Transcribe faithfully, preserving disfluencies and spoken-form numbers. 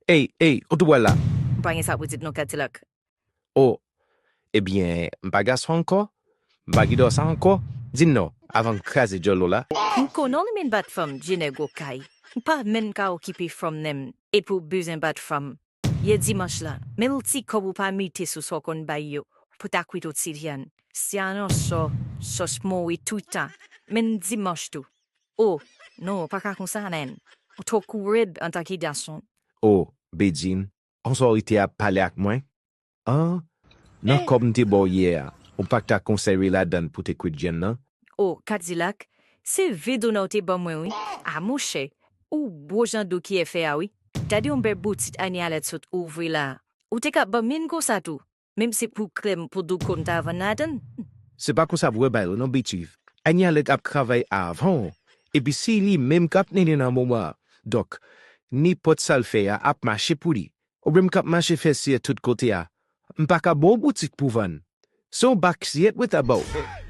Ey, ey, ou tou pral la? M pa gen sa pou di non, Kadilak. O, ebyen, m pa gason ankò? M pa gidò sa ankò? Di m non, avan m kraze djòl ou la. M konnen w renmen bat fanm, vye nèg okay. M pa menm ka okipe fanm nan m, epi w bezwen bat fanm. Yè dimanch la, men l ti kòb ou pa mete sou sa w konn bay yo, pou ta kwit w ti vyann. Se a nan sò, sòs mouri toutan. Men dimanch tou. O, non, ou pa ka konsa, nan. Ou twò kou rèd antanke gason. O, Bedjine, konsa w rete ap pale ak mwen? An? Nan kòb m te ba w yè a, ou pa t ta konsève ladann pou te kwit vyann nan? O, Kadilak, se ve dona w te ban mwen, wi. A monchè, ou bo jan do kiyè fè a, wi. Gade yon bèl boutik Annie Alec sot ouvri la. Ou te ka ban m youn konsa tou, menm se pou krèm pou do kò m ta vann ladann. Se pa konsa pou w bay ou non, Betty. Annie Alec ap travay avan w. Epi se li menm k ap mennen nan moman an. Donk, nenpòt sa l fè a ap mache pou li. Ou menm k ap mache fè siyèt tout kote a. M pa ka ba w boutik pou vann. Se yon bak siyèt mwen ta ba w.